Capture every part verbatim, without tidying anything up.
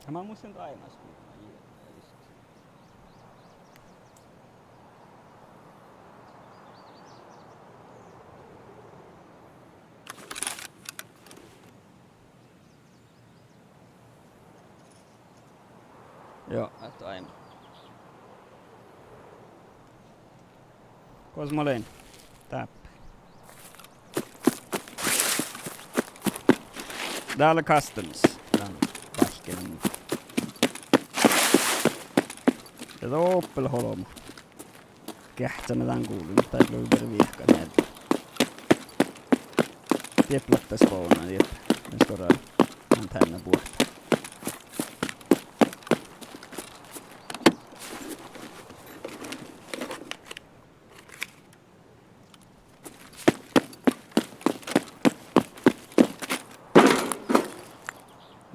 Ja mun muittán daimmas, kun ma jie-, ja viskus. Joo, ahte ain. Gos mun lean? Dáppe. Dál lea customs. Dán báikki. Ja doppe lea olbmo. Geahččá dan guvlui, muhto dat lea vel viehkat mielde. Dieppe lea spánnat, dieppe. Mii skorra antaina buohta.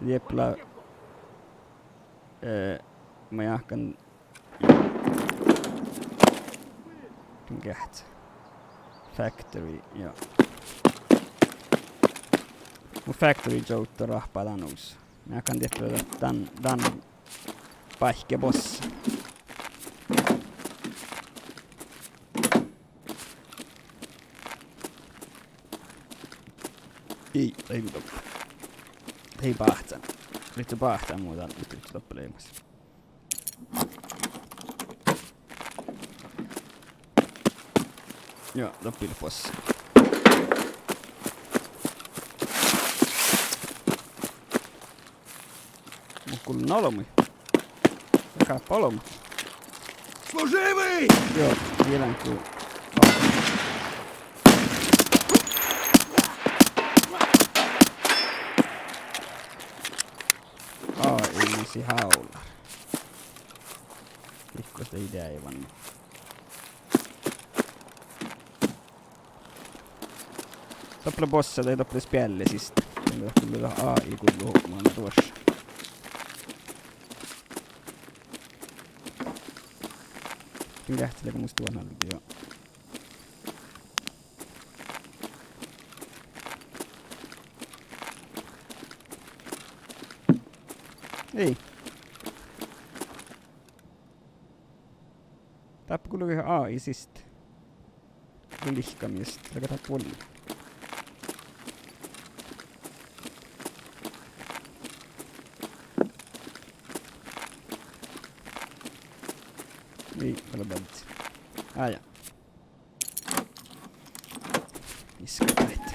Dieppe lea, eh, ma jáhkán Geahččá. Factory, ja. Mu factory čoavddá rahpá dan uvssa. Mii jáhkán dieppe dan, dan báikki bossa. Ii, ii, ii báhcán. Lihttá báhcán mu dál, lihttá doppe leimas. Joo, doppe lea bossa. Muhto gullen olbmuid. Káppe olbmot. Служивый! Joo, ii lean gal. Aa, ii, mun sii háular. Dihkos dii deaivan. Doppe lea bossa, dii doppe lea spealli siste. Doppe lea A I gulluhupmán duoš. Mun geahččelen mus duon alde, joo. Ii. Dáppe gullo A I siste. Mun lihkkamin, lea dáppe vuolli. Ii, gal beassá. Á, ja. Iskkaid.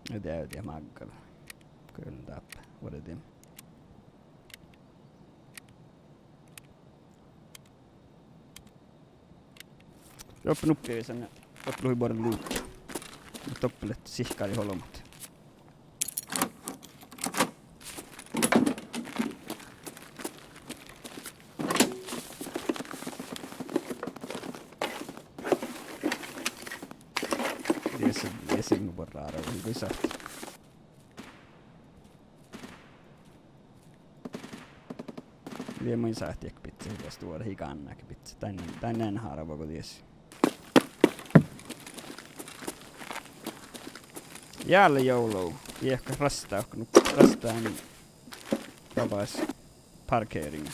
Ja de, de mággal. Kul dáppe vuordin. Doppe nuppi vissan, doppe lei buorre luut. Doppe lea sihkkarit olbmot. Dies, dies, mu borrara, vuoi sáhti. Die mun sáhti, ii bidjat, ii bidjat stuora, ii gánnáge bidjat. Dain, dain ean hárva go dies. Jäälle joulu. Diehkot rastá, nu rastá, rabas parkeringa.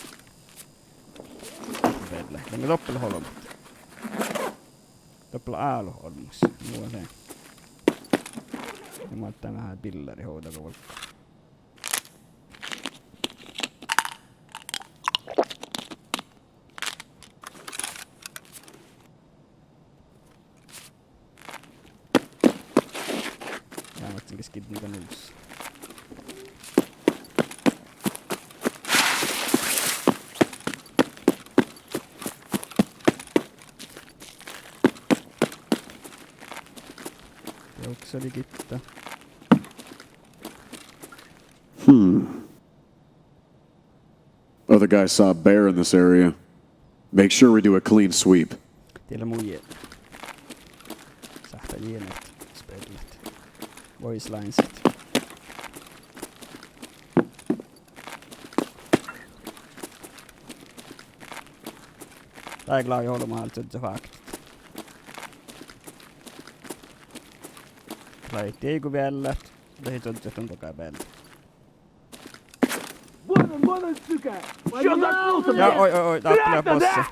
Vel, lean doppe olbmot. Doppe álo olbmos. Nu ahte. Ja mun dán veahá billarit ovdal go vuolggo. Ja, ma gal skidden dan uvssa. Ja uksa lei gitta. Hmm. Other guy saw a bear in this area. Make sure we do a clean sweep. Diet lea mu jienet. Sáhttá jienet speallat. Voice linesit. Dá lea ollu mus čuožžu fáktit. Lei digu beallat, dahje čuožžu dan doga beallat. Vuođan, vuođan syke! Čio dat luhtta? Ja, oi, oi, oi, dáppe lea bossa.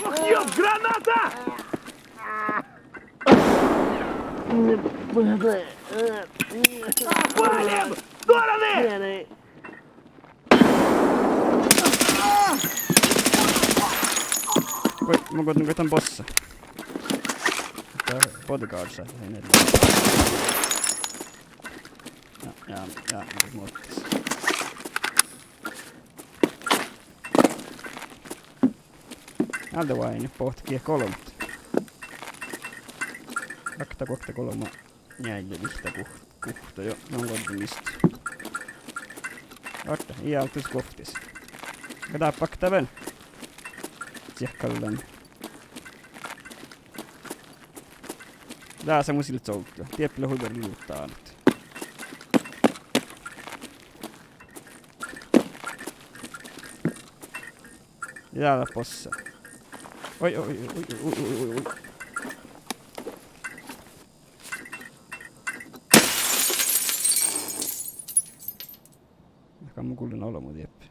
Fuck you, granata! Vuođan! Duođai! Oi, mun gohčodin dan bossa. Dá bodyguard sa, ei ne. Ja, ja, ja, mun muitán. Alde oaidná bohtet giehka olbmot. Okta, guokte, golbma, njeallje, vihtta, guh-, guhtta, jo, no, golbma, vissa. Okta, ii álggos guovttis. Ga dáppe okta vel. Čiekkallen. Dás mus ii leat ovdal. Dieppe lea hui vel luhtta álo. Ja dá lea bossa. Oi, oi, oi. Dahká mun gullen olbmot dieppe.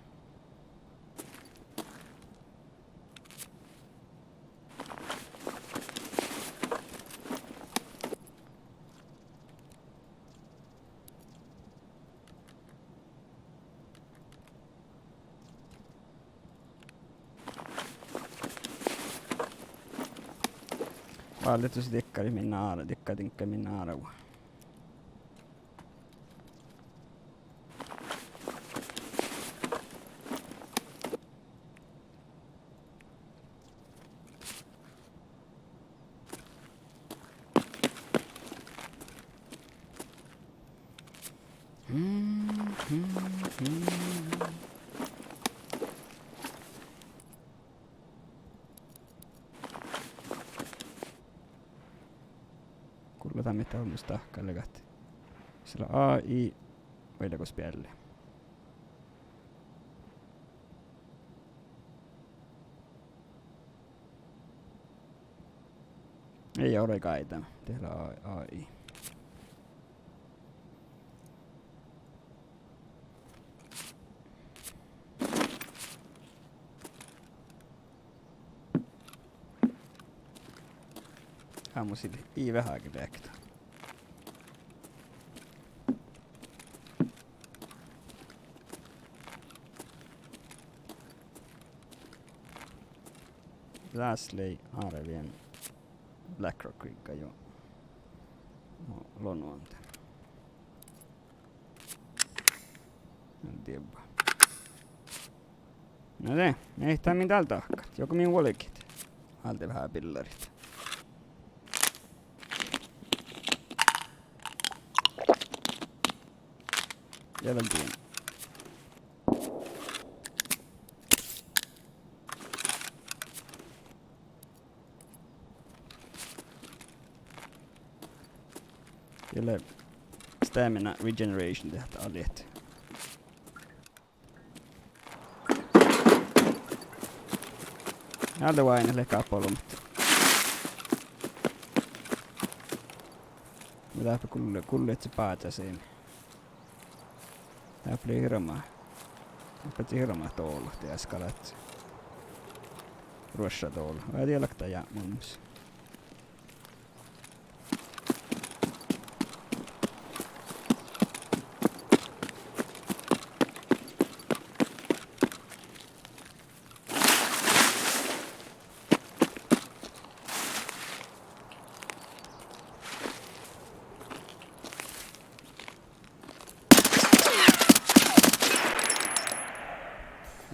Váldit dus dikkarit min nára, dikka, dikka min nára. Gullo dán mielde olmmoš dahká leat. Sis lea A I vai leago spealli. Ii orui gáidán, dat lea A I. Ámus ii veahá ge beakta. Dás lei árvin Black Rock Creek jo. No, lonuande. En dieđe. Na de, eai dál min dál dahkat. Juogo min vuolgit. Alde veahá billarit. Ja dan dien. Ja lea stamina regeneration dat alit. Alde oaidná, lea gáppa olbmot. Mun dáppe gul-, gullen báhča sin. Dáppe lei hirbmat. Dáppe lei hirbmat dola, dieđusge, ruošša dola. Vai dieđusge, ja mun mus.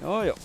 Joo, joo.